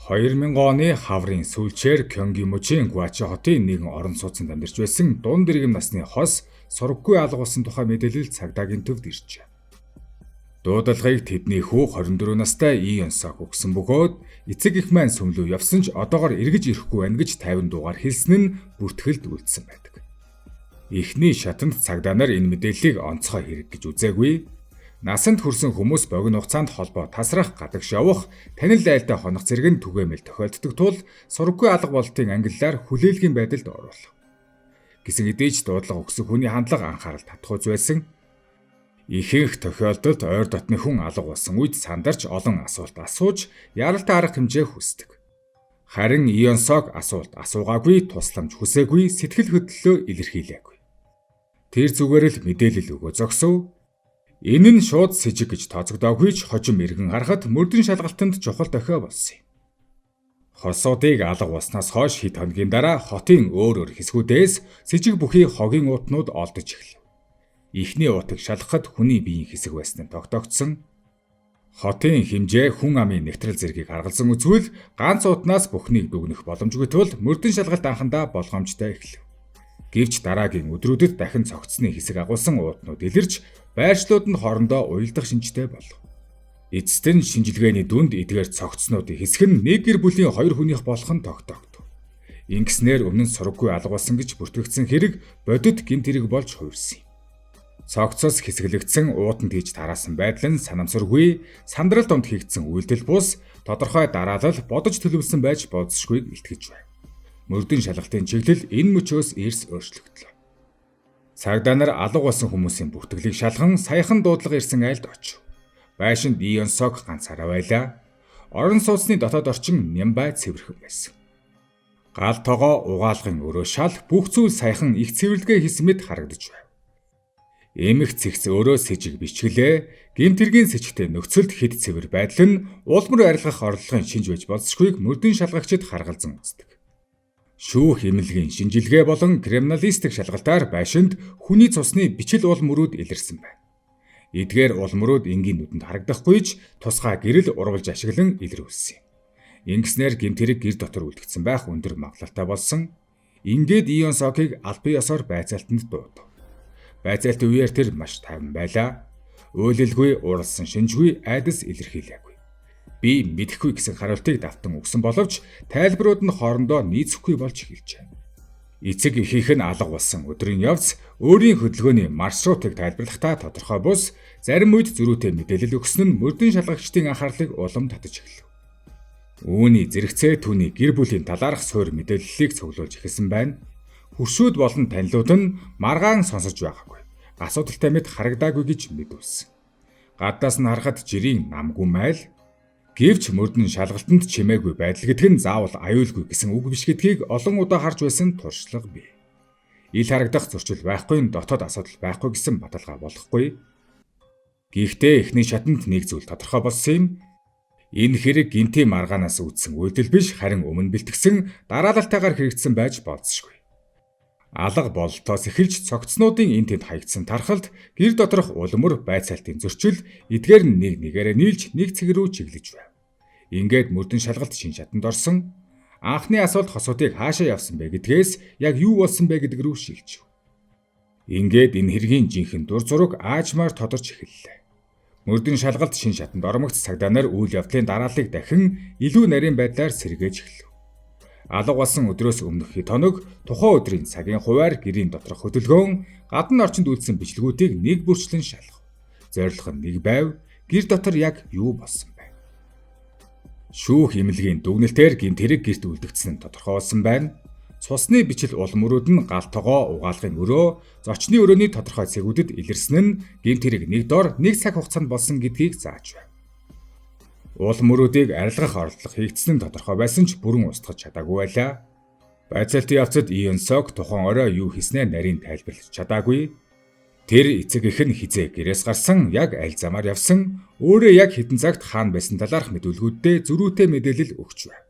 2000 оны хаврын сүүлчээр Кёнги мужийн Гвачи хотын нэгэн орон сууцнд амьдарч байсан дунд иргэм насны хос сураггүй алга болсон тухай мэдээлэл цагдаагийн төвд иржээ. Дуудлагыг тэдний хүү 24 настай И Ёнсог өгсөн бөгөөд эцэг эх маань сүмлүү явсан ч одоогор эргэж ирэхгүй байна гэж 50 дугаар хэлсэн нь бүртгэлд үлдсэн байдаг. Эхний шатанд цагдаа нар энэ мэдээллийг онцгой хэрэг гэж үзээгүй. Насанд хүрсэн хүмүүс богино хугацаанд холбоо тасрах, гадагш явах, танил айлдаа хонох зэрэг нь түгээмэл тохиолддог тул сураггүй алга бололтын ангиллаар хүлээлгийн байдалд оруулав. Гэсэн хэдий ч дуудлага өгсөн хүний хандлага анхаарал татахуйц байсан. Ихэнх тохиолдолд ойр дотны хүн алга болсон үед сандарч олон асуулт асууж яаралтай арга хэмжээ хүсдэг. Харин Ионсог асуулт асуугаагүй, тусламж хүсээгүй, сэтгэл хөдлөлөө илэрхийлээгүй. Тэр зүгээр л мэдээлэл өгөө зогсов. Энэ нь шууд сэжиг гэж тооцогдоогүй ч хожим эргэн харахад мөрдөн шалгалтанд чухал дохио болсон юм. Хосуудыг алга болсноос хойш хэд хоногийн дараа хотын өөр өөр хэсгүүдээс сэжиг бүхий хогийн уутнууд олдож эхлэв. Эхний уутыг шалгахад хүний биеийн хэсэг байсан нь тогтоогдсон. Хотын хэмжээ, хүн амын нэгтрэл зэргийг харгалзан үзвэл ганц уутнаас бүхнийг дүгнэх боломжгүй тул мөрдөн шалгалт анхандаа болгоомжтой эхлэв. Гэвч дараагийн өдрүүдэд дахин цогцсны хэсэг агуулсан уутнууд илэрч байршлууд нь хоорондоо уялдах шинжтэй болов. Эцэст нь шинжилгээний дүнд эдгээр цогцснуудын хэсэг нь нэг гэр бүлийн хоёр хүнийх болох нь тогтоогдов. Ингэснээр өмнө нь сураггүй алга болсон гэж бүртгэгдсэн хэрэг бодит гэмт хэрэг болж хувирсан юм. Цогцоос хэсэглэгдсэн уутанд хийж тараасан байдал нь санамсаргүй сандрал дунд хийгдсэн үйлдэл бус тодорхой дараалал бодож төлөвлөсөн байж болзошгүйг илтгэж байв. Мөрдөн шалгалтын чиглэл энэ мөчөөс эрс өөрчлөгдлөө. Цагдаа нар алга болсон хүмүүсийн бүртгэлийг шалган саяхан дуудлага ирсэн айлд очив. Байшинд Ионсог ганцаараа байлаа. Орон сууцны дотоод орчин нямбай цэвэрхэн байсан. Гал тогоо, угаалгын өрөө шал бүх зүйл саяхан их цэвэрлэгээ хийсэн мэт харагдаж байв. Эмх цэгц өөрөө сэжиг бичгэлээ. Гэмт хэргийн сэжигтэй нөхцөлд хэд цэвэр байдал нь улмөр арилгах орлогын шинж байж болзошгүйг мөрдөн шалгагчид харгалзан үздэг. Шүүх эмнэлгийн шинжилгээ болон криминалистик шалгалтаар байшинд хүний цусны бичил уул мөрүүд илэрсэн байна. Эдгээр уул мөрүүд энгийн нүдэнд харагдахгүй ч тусгай гэрэл урвалж ашиглан илрүүлсэн юм. Ингэснээр гэмт хэрэг гэр дотор үлдэгдсэн байх өндөр магадлалтай болсон. Ингээд Ион Сокийг албан ёсоор байцаалтанд дуудав. Байцаалтын үеэр тэр маш тайван байлаа. Уйлалгүй, ууралсан шинжгүй, айдас илэрхийлээгүй. Би мэдэхгүй гэсэн хариултыг давтан өгсөн боловч тайлбарууд нь хоорондоо нийцэхгүй болж эхэлжээ. Эцэг эхийнх нь алга болсон өдрийн явц, өөрийн хөдөлгөөний маршрутыг тайлбарлахдаа тодорхой бус зарим үед зөрүүтэй мэдээлэл өгсөн нь мөрдөн шалгагчдын анхаарлыг улам татаж эхлэв. Үүний зэрэгцээ түүний гэр бүлийн талаарх суурь мэдээллийг цуглуулж эхэлсэн байна. Хөршүүд болон танилуд нь маргаан сонсож байгаагүй. Асуудалтай мэт харагдаагүй гэж мэдүүлсэн. Гадаас нь харахад жирийн намгүй майл. Гэвч мөрдөн шалгалтанд чимээгүй байдал гэдэг нь заавал аюулгүй гэсэн үг биш гэдгийг олон удаа харж байсан туршлага бий. Ил харагдах зөрчил байхгүй нь дотоод асуудал байхгүй гэсэн баталгаа болохгүй. Гэхдээ эхний шатанд нэг зүйл тодорхой болсон юм. Энэ хэрэг гинтийн маргаанаас үүдсэн үйлдэл биш, харин өмнө бэлтгэсэн дараалалтайгаар хэрэгжсэн байж болзошгүй. Алга бололтоос эхэлж цогцснуудын энэ тэнд хаягдсан тархалт, гэр доторх улмөр байцаалтын зөрчил эдгээр нь нэг нэгээрээ нийлж нэг цэг рүү чиглэж байв. Ингээд мөрдөн шалгалт шин шатанд орсон. Анхны асуулт хосуудыг хаашаа явсан бэ гэдгээс яг юу болсон бэ гэдэг рүү шилжив. Ингээд энэ хэргийн жинхэнэ дур зураг аажмаар тодорч эхэллээ. Мөрдөн шалгалт шин шатанд ормогц цагдаа нар үйл явдлын дарааллыг дахин илүү нарийн байдлаар сэргээж эхлэв. Алга болсон өдрөөс өмнөх хэд хоног тухайн өдрийн цагийн хуваар гэрийн доторх хөдөлгөөн, гадна орчинд үлдсэн бичлэгүүдийг нэг бүрчлэн шалгав. Зорилго нь нэг байв. Гэр дотор яг юу болсон бэ? Шүүх эмнэлгийн дүгнэлтээр гэмт хэрэг гэрт үлдэгдсэн нь тодорхой болсон байна. Цусны бичил уул мөрүүд нь гал тогоо, угаалгын өрөө, зочны өрөөний тодорхой цэгүүдэд илэрсэн нь гэмт хэрэг нэг дор нэг цаг хугацаанд болсон гэдгийг зааж байв. Уул мөрүүдийг арилгах оролдлого хийгдсэн нь тодорхой байсан ч бүрэн устгах чадаагүй байлаа. Байцаалтын явцад Ион Сок тухайн орой юу хийснээ нарийн тайлбарлаж чадаагүй. Тэр эцэг эх нь хэзээ гэрээс гарсан, яг аль замаар явсан, өөрөө яг хэдэн цагт хаана байсан талаарх мэдүүлгүүддээ зөрүүтэй мэдээлэл өгч байв.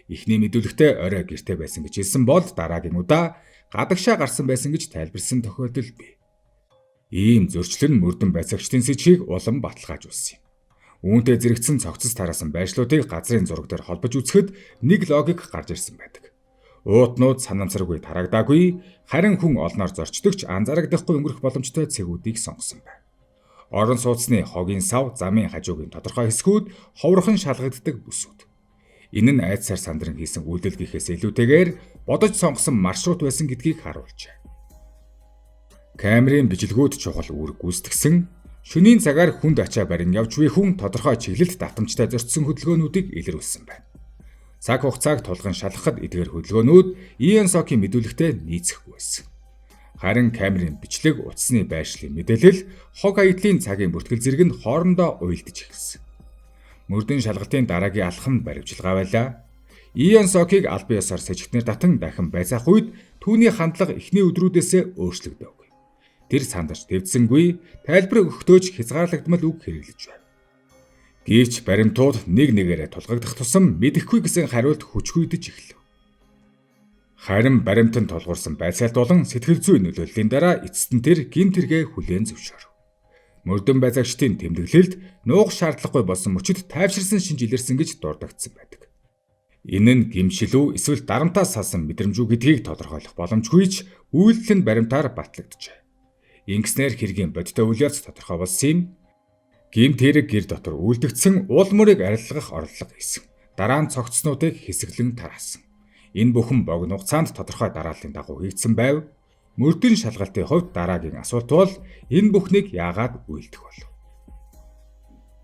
Эхний мэдүүлэгтээ орой гэртээ байсан гэж хэлсэн бол дараагийн удаа гадагшаа гарсан байсан гэж тайлбарласан тохиолдол бий. Ийм зөрчил нь мөрдөн байцаагчдын сэжигийг улам баталгаажуулсан юм. Үүнтэй зэрэгцэн цогцос тараасан байршлуудыг газрын зураг дээр холбож үзэхэд нэг логик гарч ирсэн байдаг. Уутнууд санамсаргүй тараагдаагүй, харин хүн олноор зорчдог ч анзаарагдахгүй өнгөрөх боломжтой цэгүүдийг сонгосон байна. Орон сууцны хогийн сав, замын хажуугийн тодорхой хэсгүүд ховорхон шалгагддаг бүсүүд. Энэ нь айдсаар сандран хийсэн үйлдэл гэхээс илүүтэйгээр бодож сонгосон маршрут байсан гэдгийг харуулжээ. Камерын бичлэгүүд чухал үүрэг гүйцэтгсэн. Шөнийн цагаар хүнд ачаа барин явж буй хүн тодорхой чиглэлд давтамжтай зорчсон хөдөлгөөнүүдийг илрүүлсэн байна. Цаг хугацааг тулган шалгахад эдгээр хөдөлгөөнүүд Иэн Сокийн мэдүүлэгтэй нийцэхгүй байсан. Харин камерын бичлэг, утасны байршлын мэдээлэл, хог хаягдлын цагийн бүртгэл зэрэг нь хоорондоо уялдаж эхэлсэн. Мөрдөн шалгалтын дараагийн алхам баривчилгаа байлаа. Иэн Сокийг албан ёсоор сэжигтнэр татан дахин байцаах үед түүний хандлага эхний өдрүүдээсээ өөрчлөгдөөгүй. Тэр сандарч дэвдсэнгүй, тайлбар өгөхдөө ч хязгаарлагдмал үг хэрэглэж байв. Гэвч баримтууд нэг нэгээрээ тулгагдах тусам мэдэхгүй гэсэн хариулт хүчгүйдэж эхлэв. Харин баримтанд тулгуурсан байцаалт болон сэтгэл зүйн нөлөөллийн дараа эцэст нь тэр гэмт хэрэгээ хүлээн зөвшөөрөв. Мөрдөн байцаагчдын тэмдэглэлд нуух шаардлагагүй болсон мөчид тайвширсан шинж илэрсэн гэж дурдагдсан байдаг. Энэ нь гэмшил үү эсвэл дарамтаас салсан мэдрэмж үү гэдгийг тодорхойлох боломжгүй ч үйлдэл нь баримтаар батлагджээ. Ингэснээр хэргийн бодиттой үйл явц тодорхой болсон юм. Гэмт хэрэг гэр дотор үйлдэгдсэн уул мөрийг арилгах орлого хийсэн. Дараа нь цогцснуудыг хэсэглэн тараасан. Энэ бүхэн богино хугацаанд тодорхой дарааллын дагуу хийгдсэн байв. Мөрдөн шалгалтын хувьд дараагийн асуулт бол энэ бүхнийг яагаад үйлдэх болов?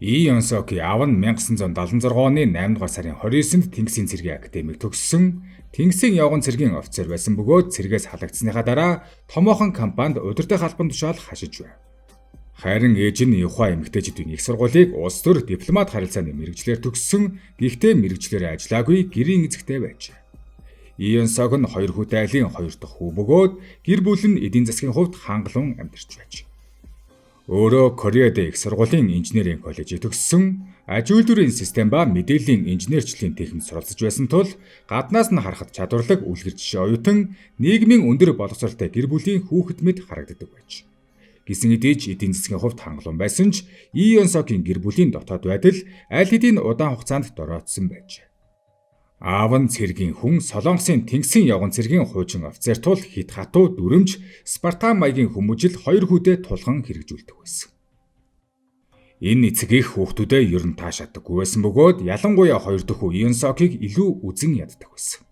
И Йонсоки аав нь 1976 оны 8 дугаар сарын 29-нд Тэнгисийн цэргийн академик төгссөн. Тэнгисийн явган цэргийн офицер байсан бөгөөд цэргээс халагдсаныхаа дараа томоохон компанид удирдах албан тушаал хашиж байв. Харин ээж нь Юхаа эмэгтэйчүүдийн их сургуулийг улс төр дипломат харилцааны мэргэжлээр төгссөн. Гэхдээ мэргэжлээрээ ажиллаагүй гэрийн эзэгтэй байжээ. Ион Сог нь хоёр хүүтэй айлын хоёр дахь хүү бөгөөд гэр бүл нь эдийн засгийн хувьд хангалуун амьдарч байж. Өөрөө Кореад их сургуулийн инженерийн коллежийг төгссөн, аж үйлдвэрийн систем ба мэдээллийн инженерчлэлийн техникд суралцж байсан тул гаднаас нь харахад чадварлаг үлгэр жишээ оюутан нийгмийн өндөр боловсролтой гэр бүлийн хүүхэд мэт харагддаг байж. Гэсэн хэдий ч эдийн засгийн хувьд хангалуун байсан ч Ион Сокийн гэр бүлийн дотоод байдал аль хэдийн удаан хугацаанд дороотсон байжээ. Аав нь цэргийн хүн Солонгосын Тэнгисийн явган цэргийн хуучин офицер тул хэт хатуу дүрэмж Спартан маягийн хүмүүжил хоёр хүүдээ тулган хэрэгжүүлдэг байсан. Энэ эцэг их хүүхдүүдээ ер нь таашаадаггүй байсан бөгөөд ялангуяа хоёр дахь хүү Ион Сокийг илүү үзен яддаг байсан.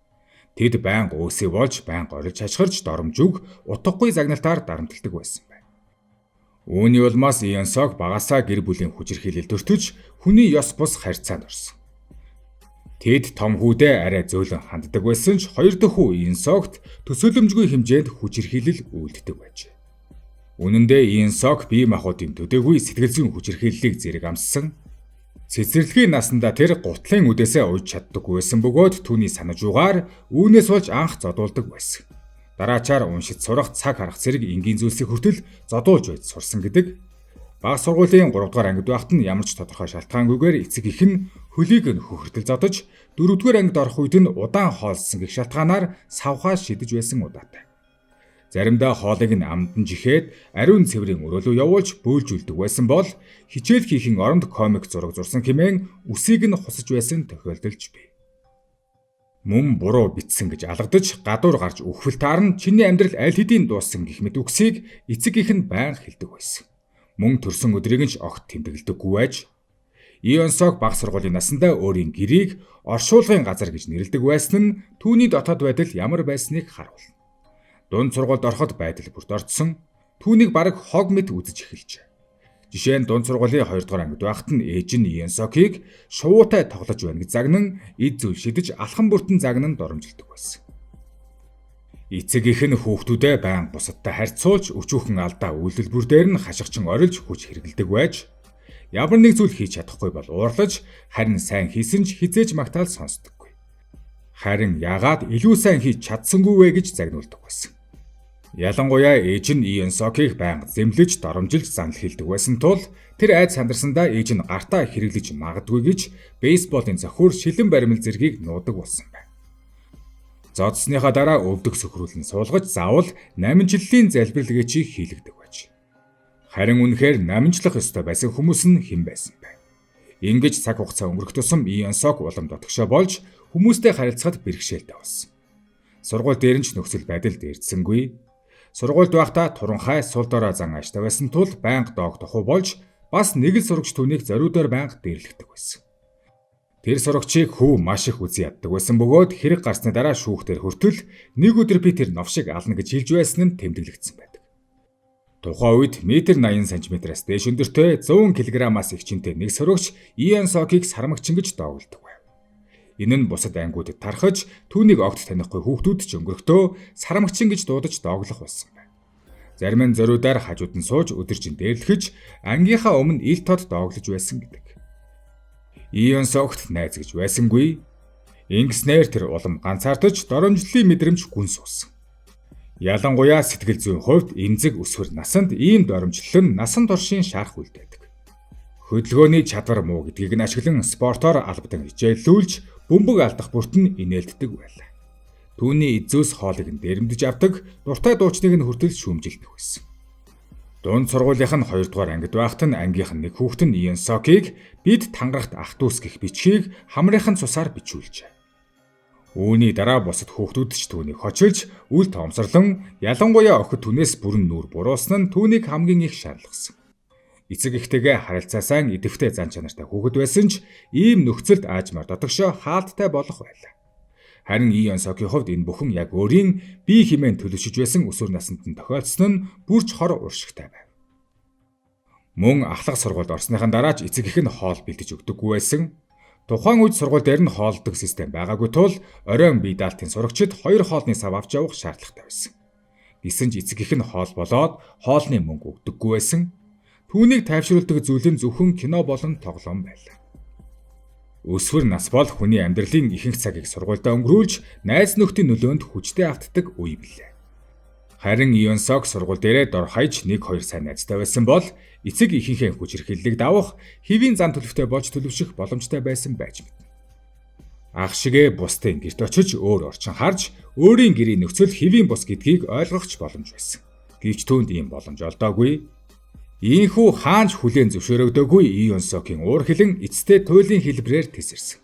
Тэд байнга өөсөө болж байнга орилж хашгирч доромж үг утгагүй загналтаар дарамталдаг байсан байна. Үүний улмаас Ион Сок багасаа гэр бүлийн хүчирхийлэл өртөж хүний ёс бус харьцаанд орсон. Тэд том хүүдээ арай зөөлөн ханддаг байсан ч хоёр дахь хүү Ион Согт төсөөлөмжгүй хэмжээнд хүчирхийлэл үйлддэг байжээ. Үнэн дээр Ион Сок бие махбодын төдийгүй сэтгэл зүйн хүчирхийллийг зэрэг амссан. Цэцэрлэгийн насандаа тэр гутлын үдээсээ уйж чаддаггүй байсан бөгөөд түүний санаж юугаар үүнээс болж анх зодуулдаг байсан. Дараачаар уншиж сурах, цаг харах зэрэг энгийн зүйлсийг хүртэл зодуулж байж сурсан гэдэг. Бага сургуулийн 3 дугаар ангид байхад нь ямар ч тодорхой шалтгаангүйгээр эцэг эх нь хөлийг нь хөхөртөл зодож, 4 дугаар ангид орох үед нь удаан хоолсон гэх шалтгаанаар савхаа шидэж байсан удаатай. Заримдаа хоолыг нь амдан жихэд ариун цэврийн өрөөлөө явуулж бөөлжүүлдэг байсан бол хичээл хийхин оронд комик зураг зурсан хэмээн үсийг нь хусаж байсан тохиолдолж бий. Мөн буруу бичсэн гэж алгадаж гадуур гарч үхвэл таарна чиний амьдрал аль хэдийн дууссан гэх мэт үгсийг эцэг эх нь байнга хэлдэг байсан. Мөн төрсөн өдрийг нь ч огт тэмдэглэдэггүй байж Ион Сог бага сургуулийн насандаа өөрийн гэрийг оршуулгын газар гэж нэрлэдэг байсан нь түүний дотоод байдал ямар байсныг харуулна. Дунд сургуульд ороход байдал бүрт орцсон. Түүнийг бараг хог мэт үзэж эхэлжээ. Жишээ нь дунд сургуулийн 2 дугаар ангид байхад нь ээж нь Ион Сокийг шувуутай тоглож байна гэж загнан эд зүйл шидэж алхан бүртэн загнан доромжилдог байсан. Эцэг эх нь хүүхдүүдээ байнга бусадтай харьцуулж өчүүхэн алдаа үйлдэл бүр дээр нь хашгичин орилж хүч хэрэглэдэг байж ямар нэг зүйл хийж чадахгүй бол уурлаж харин сайн хийсэн ч хэзээ ч магтаал сонсдоггүй. Харин яагаад илүү сайн хийж чадсангүй вэ гэж загнуулдаг байсан. Ялангуяа ээж нь Ион Сокийг байнга зэмлэж, доромжилж занал хийлдэг байсан тул тэр айд сандарсандаа ээж нь гартаа хэрэглэж магадгүй гэж бейсболын цохиур шилэн баримл зэргийг нуудаг болсон байна. Зодсныхаа дараа өвдөг сөхрүүлэн суулгаж заавал намжиллын залбирал гэчийг хийлгдэг байж. Харин үнэхээр намжлах ёстой байсан хүмүүс нь хэн байсан бэ? Ингэж цаг хугацаа өнгөрөх тусам Ионсок улам дотгошоо болж хүмүүстэй харилцахад бэрхшээлтэй болсон. Сургууль дээр нь ч нөхцөл байдал дээрдсэнгүй. Сургуульд байхдаа туранхай сул дорой зан ааштай байсан тул байнга доогдох болж бас нэг л сурагч түүнийг зориудаар байнга дээрлэхдэг байсан. Тэр сурагчийг хүү маш их үзэн яддаг байсан бөгөөд хэрэг гарсны дараа шүүхтэр хүртэл нэг өдөр би тэр новшиг ална гэж хэлж байсан нь тэмдэглэгдсэн байдаг. Тухайн үед метр 80 см-аас дээш өндөртэй 100 кг-аас их жинтэй нэг сурагч Ион Сокийг сармагчин гэж доогддог байв. Энэ нь бусад ангиудад тархаж түүнийг огт танихгүй хүүхдүүд ч өнгөрөхдөө сармагчин гэж дуудаж дооглох болсон байна. Зарим нь зориудаар хажууд нь сууж өдөржин дээрлэхэж ангийнхаа өмнө ил тод дооглож байсан гэдэг. Ион Согт найз гэж байсангүй. Ингэснээр тэр улам ганцаардаж доромжлолын мэдрэмж гүн суусан. Ялангуяа сэтгэл зүйн хувьд эмзэг өсвөр насанд ийм доромжлол нь насан туршийн шарх үлдээдэг. Хөдөлгөөний чадвар муу гэдгийг нь ашиглан спортоор албадан хичээллүүлж бөмбөг алдах бүрт нь инээлддэг байлаа. Түүний эзүүс хоолыг нь дээрэмдэж авдаг, дуртай дуучныг нь хүртэл шүүмжилдэг байсан. Дунд сургуулийнх нь 2 дугаар ангид байхад нь ангийнх нь нэг хүүхэд нь Ион Сокийг бид тангарахт ах дүүс гэх бичгийг хамрынх нь цусаар бичүүлжээ. Үүний дараа бусад хүүхдүүд ч түүнийг хочилж үл тоомсорлон ялангуяа охид түүнээс бүрэн нүүр буруусна нь түүнийг хамгийн их шаналгасан. Эцэг эхтэйгээ харилцаасаа идэвхтэй зан чанартай хүүхэд байсан ч ийм нөхцөлд аажмаар дотогшоо хаалттай болох байлаа. Харин Ион Сокийн хувьд энэ бүхэн яг өөрийн бие хэмээн төлөвшөж байсан өсвөр насанд нь тохиолдсон нь бүрч хор уршигтай байв. Мөн ахлах сургуульд орсныхан дараа ч эцэг эх нь хоол бэлдэж өгдөггүй байсан. Тухайн үед сургууль дээр нь хооллодог систем байгаагүй тул оройн бие даалтын сурагчид 2 хоолны сав авч явах шаардлагатай байсан. Гэсэн ч эцэг эх нь хоол болоод хоолны мөнгө өгдөггүй байсан. Түүнийг тайвшруулдаг зүйл нь зөвхөн кино болон тоглоом байлаа. Өсвөр нас бол хүний амьдралын ихэнх цагийг сургуульдаа өнгөрүүлж найз нөхдийн нөлөөнд хүчтэй автдаг үе билээ. Харин Ион Сок сургууль дээрээ дор хаяж 1-2 сайн найзтай байсан бол эцэг эхийнхээ хүчирхийллийг давах хэвийн зан төлөвтэй болж төлөвшөх боломжтой байсан байж мэднэ. Ах шигээ бусдын гэрт очиж өөр орчин харж өөрийн гэрийн нөхцөл хэвийн бус гэдгийг ойлгох ч боломж байсан. Гэвч түүнд ийм боломж олдоогүй. Ийхүү хаанч хүлээн зөвшөөрөгдөөгүй Ион Сокийн уур хилэн эцэстээ туйлын хэлбэрээр тесэрсэн.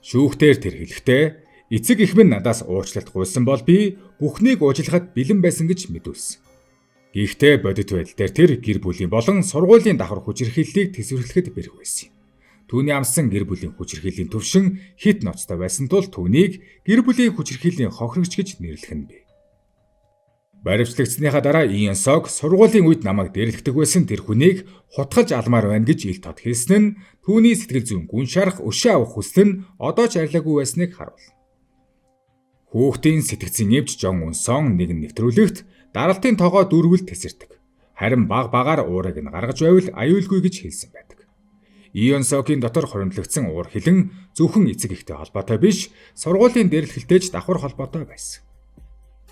Шүүхтэр тэр хэлэхдээ эцэг эх минь надаас уучлалт гуйсан бол би бүхнийг уучлахад бэлэн байсан гэж мэдүүлсэн. Гэхдээ бодит байдал дээр тэр гэр бүлийн болон сургуулийн давхар хүчирхийллийг тэсвэрлэхэд бэрх байсан юм. Түүний амссан гэр бүлийн хүчирхийллийн түвшин хэт ноцтой байсан тул түүнийг гэр бүлийн хүчирхийллийн хохирогч гэж нэрлэх нь бий. Баривчлагдсаныхаа дараа Ион Сок сургуулийн үед намайг дээрлэхдэг байсан тэр хүнийг хутгалж алмаар байна гэж ил тод хэлсэн нь түүний сэтгэл зүйн гүн шарах өшөө авах хүсэл нь одоо ч арилаагүй байсныг харуулна. Хүүхдийн сэтгцийн эмч Жон Үнсон нэгэн нэвтрүүлэгт даралтын тоогоо дүүрвэл тэсэрдэг. Харин баг багаар уурыг нь гаргаж байвал аюулгүй гэж хэлсэн байдаг. Ион Сокийн дотор хуримтлагдсан уур хилэн зөвхөн эцэг эхтэй холбоотой биш, сургуулийн дээрлэхэлтэй ч давхар холбоотой байсан.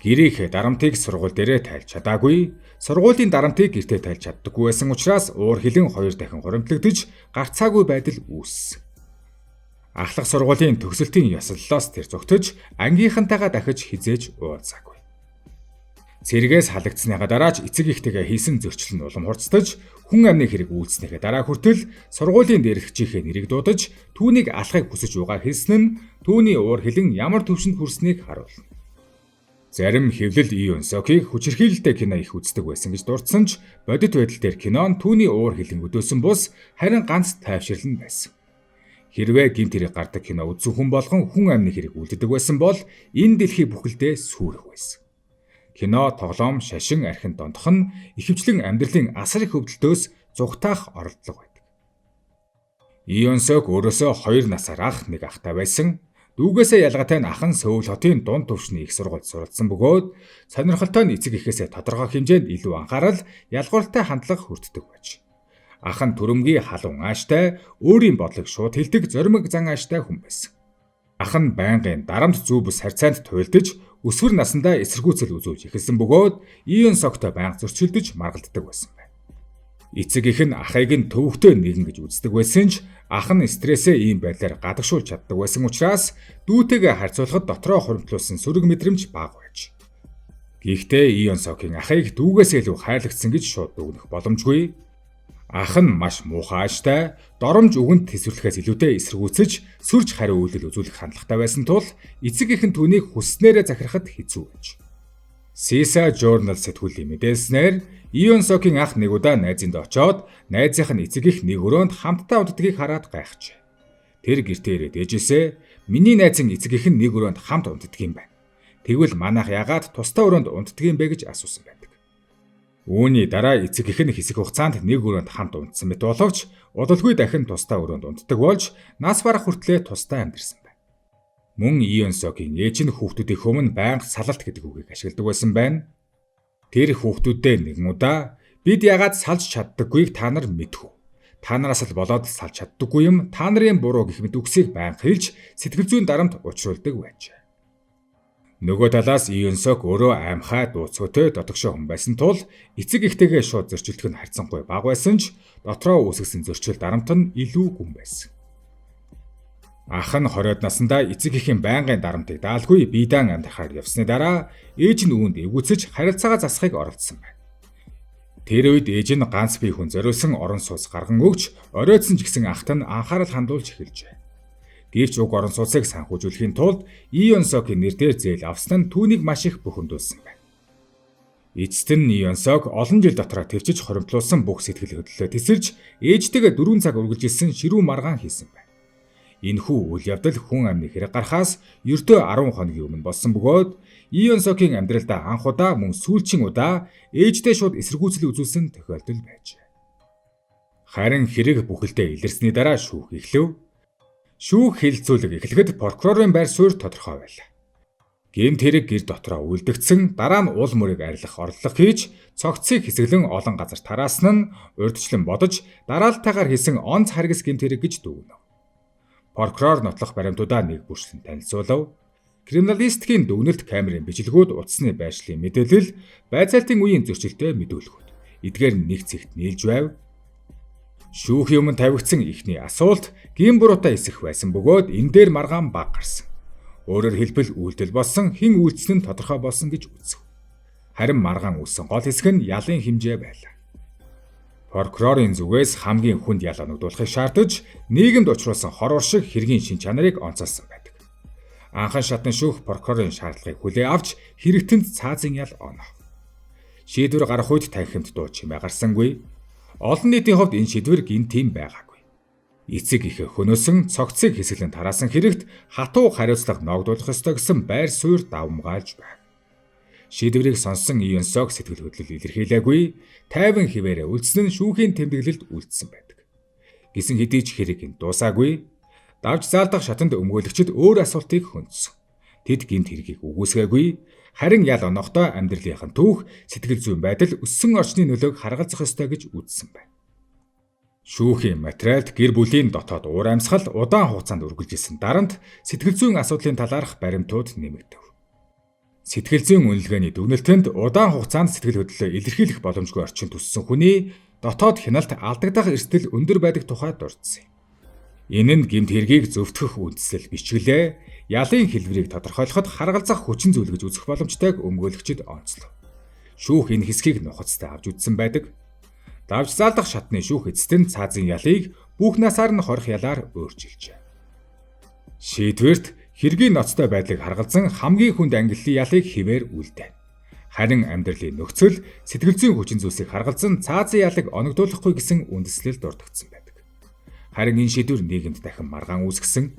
Гэрийнхээ дарамтыг сургууль дээрээ тайлж чадаагүй, сургуулийн дарамтыг гэртээ тайлж чаддаггүй байсан учраас уур хилэн 2 дахин хуримтлагдаж гарцаагүй байдал үүссэн. Ахлах сургуулийн төгсөлтийн ёслолоос тэр зугтаж ангийнхантайгаа дахиж хэзээ ч уулзаагүй. Цэргээс халагдсаныхаа дараа ч эцэг эхтэйгээ хийсэн зөрчил нь улам хурцдаж хүн амны хэрэг үйлдснийхээ дараа хүртэл сургуулийн дээрлэгчийнхээ нэрийг дуудаж түүнийг алахыг хүсэж байгаа хэлсэн нь түүний уур хилэн ямар түвшинд хүрснийг харуулна. Зарим хэвлэл Ион Сокийг хүчирхийлэлтэй кино их үздэг байсан гэж дурдсан ч бодит байдал дээр кино нь түүний уур хилэн өдөөсөн бус харин ганц тайвширлан нь байсан. Хэрвээ гэмт хэрэг гардаг кино үзсэн хүн болгон хүн амны хэрэг үлддэг байсан бол энэ дэлхий бүхэлдээ сүйрэх байсан. Кино, тоглоом, шашин, архинд дондох нь ихэвчлэн амьдралын асар их өвдөлтөөс зугтаах оролдлого байдаг. Ион Сок өөрөөсөө 2 насаар ах нэг ахтай байсан. Дүүгээсээ ялгаатай нь ах нь Сөүл хотын дунд түвшний их сургуульд суралцсан бөгөөд сонирхолтой нь эцэг эхээсээ тодорхой хэмжээнд илүү анхаарал, ялгууралтай хандлага хүртдэг байж. Ах нь түрэмгий халуун ааштай, өөрийн бодлыг шууд хэлдэг зоримог зан ааштай хүн байсан. Ах нь байнгын дарамт зүй бүс харьцаанд туйлдаж, өсвөр насндаа эсэргүүцэл үзүүлж эхэлсэн бөгөөд Ион Соктой байнга зөрчилдөж маргалддаг байсан байна. Эцэг эх нь ахыг нь төвөгтэй нэгэн гэж үздэг байсан ч ах нь стрессээ ийм байдлаар гадагшуулж чаддаг байсан учраас дүүтэйгээ харьцуулахад дотроо хуримтлуулсан сөрөг мэдрэмж бага байж. Гэхдээ Ион Сокийн ахыг дүүгээс илүү хайрлагдсан гэж шууд дүгнэх боломжгүй. Ах нь маш муухай ааштай, доромж үгэнд тэсвэрлэхээс илүүтэй эсэргүүцэж, сүрж хариу үйлдэл үзүүлэх хандлагатай байсан тул эцэг эх нь түүнийг хүссэнээрээ захирахад хэцүү байж. Sisa Journal сэтгүүлийн мэдээлснээр Ион Сокийн ах нэг удаа найзынд очоод найзынх нь эцэг эх нэг өрөөнд хамтдаа унтдгийг хараад гайхжээ. Тэр гэртээ ирээд ээжээсээ миний найзын эцэг эх нь нэг өрөөнд хамт унтдаг юм байна. Тэгвэл манайх яагаад тусдаа өрөөнд унтдаг юм бэ гэж асуусан байдаг. Үүний дараа эцэг эх нь хэсэг хугацаанд нэг өрөөнд хамт унтсан мэт боловч удалгүй дахин тусдаа өрөөнд унтдаг болж нас барах хүртлээр тусдаа амьдарсан байна. Мөн Ион Сокийн ээж нь хүүхдүүдийн өмнө байнга салалт гэдэг үгийг ашигладаг байсан байна. Тэр хүүхдүүддээ нэгэн удаа бид яагаад салж чаддаггүйг та нар мэдэх үү? Та нараас л болоод салж чаддаггүй юм, та нарын буруу гэх мэт үгсийг байнга хэлж сэтгэл зүйн дарамт учруулдаг байжээ. Нөгөө талаас Ион Сок өөрөө аймхай дууцгүйтэй дотогшоо хүн байсан тул эцэг эхтэйгээ шууд зөрчилдөх нь харьцангуй бага байсан ч дотроо үүсгэсэн зөрчил дарамт нь илүү гүн байсан. Ах нь 20-од насндаа эцэг эхийн байнгын дарамтыг даалгүй биедан амьдрахаар явсны дараа ээж нь үүнд эвгүйцэж харилцаагаа засахыг оролдсон байна. Тэр үед ээж нь ганц бие хүн зориулсан орон сууц гарган өгч оройтсон ч гэсэн ахт нь анхаарал хандуулж эхэлжээ. Гэвч уг орон сууцыг санхүүжүүлэхийн тулд Ион Сокийн нэр дээр зээл авсан нь түүнийг маш их бухимдуулсан байна. Эцэст нь Ион Сок олон жил дотроо тэвчиж хоримтлуулсан бүх сэтгэл хөдлөлөө тэсэлж ээжтэйгээ 4 цаг үргэлжилсэн ширүү маргаан хийсэн байна. Энэхүү үйл явдал хүн амны хэрэг гарахаас ердөө 10 хоногийн өмнө болсон бөгөөд Ион Сокийн амьдралдаа анх удаа мөн сүүлчийн удаа ээжтэй шууд эсэргүүцэл үзүүлсэн тохиолдол байжээ. Харин хэрэг бүхэлдээ илэрсний дараа шүүх эхлэв. Шүүх хэлэлцүүлэг эхлэхэд прокурорын байр суурь тодорхой байлаа. Гэмт хэрэг гэр дотроо үйлдэгдсэн, дараа нь уул мөрийг арилгах орлого хийж, цогцыг хэсэглэн олон газар тараасан нь урьдчилан бодож дараалтайгаар хийсэн онц харгас гэмт хэрэг гэж дүгнэв. Прокурор нотлох баримтуудаа нэг бүрчлэн танилцуулав. Криминалистикийн дүгнэлт камерын бичлэгүүд, утасны байршлын мэдээлэл, байцаалтын үеийн зөрчилтэй мэдүүлгүүд. Эдгээр нь нэг цэгт нийлж байв. Шүүхийн өмнө тавигдсан эхний асуулт гэм буруутай эсэх байсан бөгөөд энэ дээр маргаан бага гарсан. Өөрөөр хэлбэл үйлдэл болсон, хэн үйлдсэн нь тодорхой болсон гэж үзэв. Харин маргаан үүссэн гол хэсэг нь ялын хэмжээ байлаа. Прокурорын зүгээс хамгийн хүнд ял оногдуулахыг шаардаж, нийгэмд учруулсан хор уршиг хэргийн шин чанарыг онцолсон байдаг. Анхан шатны шүүх прокурорын шаардлагыг хүлээн авч хэрэгтэнд цаазын ял онов. Шийдвэр гарах үед танхимд дуу чимээ гарсангүй. Олон нийтийн хувьд энэ шийдвэр гинт юм байгаагүй. Эцэг эхээ хөнөөсөн цогцыг хэсэглэн тараасан хэрэгт хатуу хариуцлага ноогдуулах ёстой гэсэн байр суурь давамгайлж байв. Шийдвэрийг сонссон Ион Сок сэтгэл хөдлөл илэрхийлээгүй, тайван хэвээрээ үлдсэн нь шүүхийн тэмдэглэлд үлдсэн байдаг. Гэсэн хэдий ч хэрэг нь дуусаагүй. Давж заалдах шатанд өмгөөлөгчид өөр асуултыг хөндсөн. Тэд гэмт хэргийг үгүйсгээгүй, харин ял онохдоо амьдралынх нь түүх, сэтгэл зүйн байдал, өссөн орчны нөлөөг харгалзах ёстой гэж үзсэн байна. Шүүхийн материалд гэр бүлийн дотоод уур амьсгал удаан хугацаанд үргэлжилсэн дарамт сэтгэл зүйн асуудлын талаарх баримтууд нэмэгдэв. Сэтгэл зүйн үнэлгээний дүгнэлтэнд удаан хугацаанд сэтгэл хөдлөлөө илэрхийлэх боломжгүй орчинд төссөн хүний дотоод хяналт алдагдах эрсдэл өндөр байдаг тухай дурдсан юм. Энэ нь гэмт хэргийг зөвтгөх үндслэл бичгэлээ, ялын хэлбэрийг тодорхойлоход харгалзах хүчин зүйл гэж үзэх боломжтойг өмгөөлөгчид онцлов. Шүүх энэ хэсгийг нухацтай авч үзсэн байдаг. Давж заалдах шатны шүүх эцэст нь цаазын ялыг бүх насаар нь хорих ялаар өөрчилжээ. Шийдвэрт хэргийн ноцтой байдлыг харгалзан хамгийн хүнд ангиллын ялыг хэвээр үлдэв. Харин амьдралын нөхцөл, сэтгэл зүйн хүчин зүйлсийг харгалзан цаазын ялыг оногдуулахгүй гэсэн үндслэл дурдагдсан байдаг. Харин энэ шийдвэр нийгэмд дахин маргаан үүсгэсэн.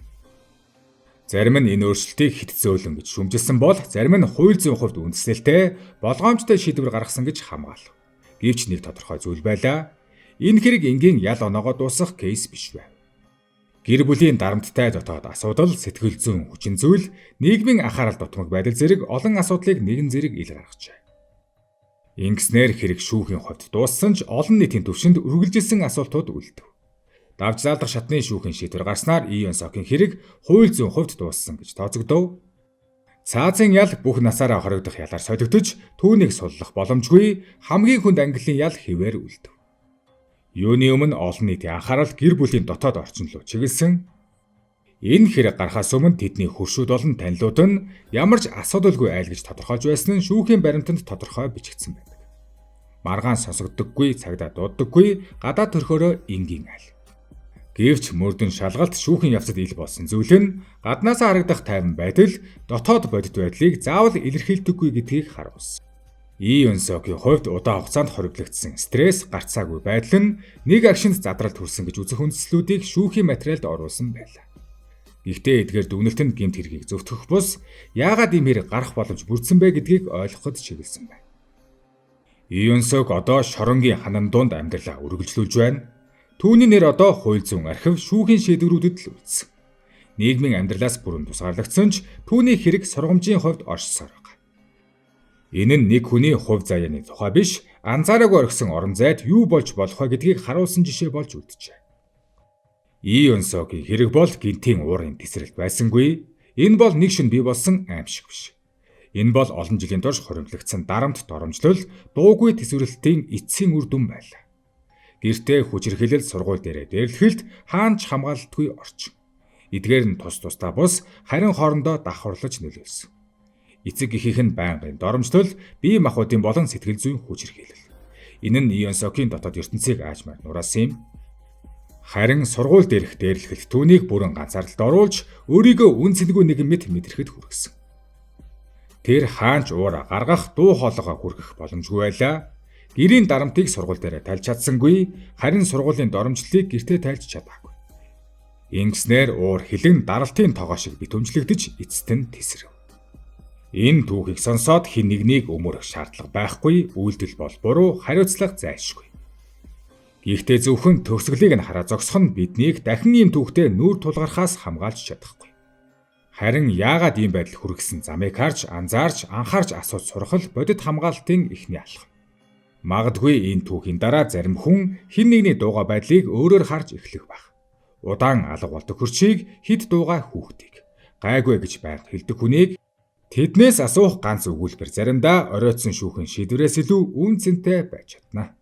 Зарим нь энэ өөрчлөлтийг хэт зөөлөн гэж шүүмжилсэн бол зарим нь хууль зүйн хувьд үндслэлтэй болгоомжтой шийдвэр гаргасан гэж хамгаалав. Гэвч нэг тодорхой зүйл байлаа. Энэ хэрэг энгийн ял оноогоо дуусгах кейс биш байв. Гэр бүлийн дарамттай дотоод асуудал, сэтгэл зүйн хүчин зүйл, нийгмийн анхаарал дутмаг байдал зэрэг олон асуудлыг нэгэн зэрэг ил гаргажээ. Ингэснээр хэрэг шүүхийн хувьд дууссан ч олон нийтийн түвшинд үргэлжилсэн асуултууд үлдэв. Давж заалдах шатны шүүхийн шийдвэр гарснаар Ион Сокийн хэрэг хууль зүйн хувьд дууссан гэж тооцогдов. Цаазын ял бүх насаараа хоригдох ялаар солигдож түүнийг суллах боломжгүй хамгийн хүнд ангиллын ял хэвээр үлдэв. Юуны өмнө олон нийтийн анхаарал гэр бүлийн дотоод орчин руу чиглэсэн. Энэ хэрэг гарахаас өмнө тэдний хөршүүд болон танилуд нь ямар ч асуудалгүй айл гэж тодорхойлж байсан нь шүүхийн баримтанд тодорхой бичигдсэн байдаг. Маргаан сонсогддоггүй, цагдаа дууддаггүй, гадаа төрхөөрөө энгийн айл. Гэвч мөрдөн шалгалт шүүхийн явцад ил болсон зүйл нь гаднаасаа харагдах тайван байдал дотоод бодит байдлыг заавал илэрхийлдэггүй гэдгийг харуулсан. И Юнсогийн хувьд удаан хугацаанд хоримтлагдсан стресс, гарцаагүй байдал нь нэг агшинд задралд хүрсэн гэж үзэх үндслүүдийг шүүхийн материалд оруулсан байлаа. Гэхдээ эдгээр дүгнэлт нь гэмт хэргийг зөвтгөх бус яагаад ийм хэрэг гарах боломж бүрдсэн бэ гэдгийг ойлгоход чиглэсэн байна. И Юнсог одоо шоронгийн ханан дунд амьдралаа үргэлжлүүлж байна. Түүний нэр одоо хууль зүйн архив шүүхийн шийдвэрүүдэд л үлдсэн. Нийгмийн амьдралаас бүрэн тусгаарлагдсан ч түүний хэрэг сургамжийн хувьд оршсоор байгаа. Энэ нь нэг хүний хувь заяаны тухай биш, анзаараагүй орхисон орон зайд юу болж болох вэ гэдгийг харуулсан жишээ болж үлджээ. И Юнсогийн хэрэг бол гэнтийн уурын тэсрэлт байсангүй. Энэ бол нэг шөнө бий болсон аймшиг биш. Энэ бол олон жилийн турш хуримтлагдсан дарамт, доромжлол, дуугүй тэсвэрлэлтийн эцсийн үр дүн байлаа. Гэртээ хүчирхийлэл, сургууль дээрээ дээрлэхэлт, хаана ч хамгаалалтгүй орчин. Эдгээр нь тус тусдаа бус, харин хоорондоо давхарлаж нөлөөлсөн. Эцэг эхийнх нь байнгын доромжлол, бие махбодын болон сэтгэл зүйн хүчирхийлэл. Энэ нь Ионсокийн дотоод ертөнцийг аажмаар нураасан юм. Харин сургууль дээрх дээрлэхэлт түүнийг бүрэн ганцаардалд оруулж, өөрийгөө үнэ цэнгүй нэгэн мэт мэдрэхэд хүргэсэн. Тэр хаана ч уур гаргах, дуу хоолойгоо хүргэх боломжгүй байлаа. Гэрийн дарамтыг сургууль дээр тайлж чадсангүй, харин сургуулийн доромжлолыг гэртээ тайлж чадаагүй. Ингэснээр уур хилэн даралтын тогоо шиг битүүмжлэгдэж эцэст нь тэсрэв. Энэ түүхийг сонсоод хэн нэгнийг өмөрөх шаардлага байхгүй, үйлдэл бол буруу, хариуцлага зайлшгүй. Гэхдээ зөвхөн төгсгөлийг нь хараа зогсох нь биднийг дахин ийм түүхтэй нүүр тулгархаас хамгаалж чадахгүй. Харин яагаад ийм байдал хүргэсэн замыг харж, анзаарч, анхаарч асууж сурах л бодит хамгаалтын эхний алхам. Магадгүй энэ түүхийн дараа зарим хүн хэн нэгний дуугаа байдлыг өөрөөр харж эхлэх байх. Удаан алга болдог хөршийг, хэд дуугаа хүүхдийг, гайгүй гэж байнга хэлдэг хүнийг тэднээс асуух ганц өгүүлбэр заримдаа оройтсон шүүхийн шийдвэрээс илүү үнэ цэнтэй байж чадна.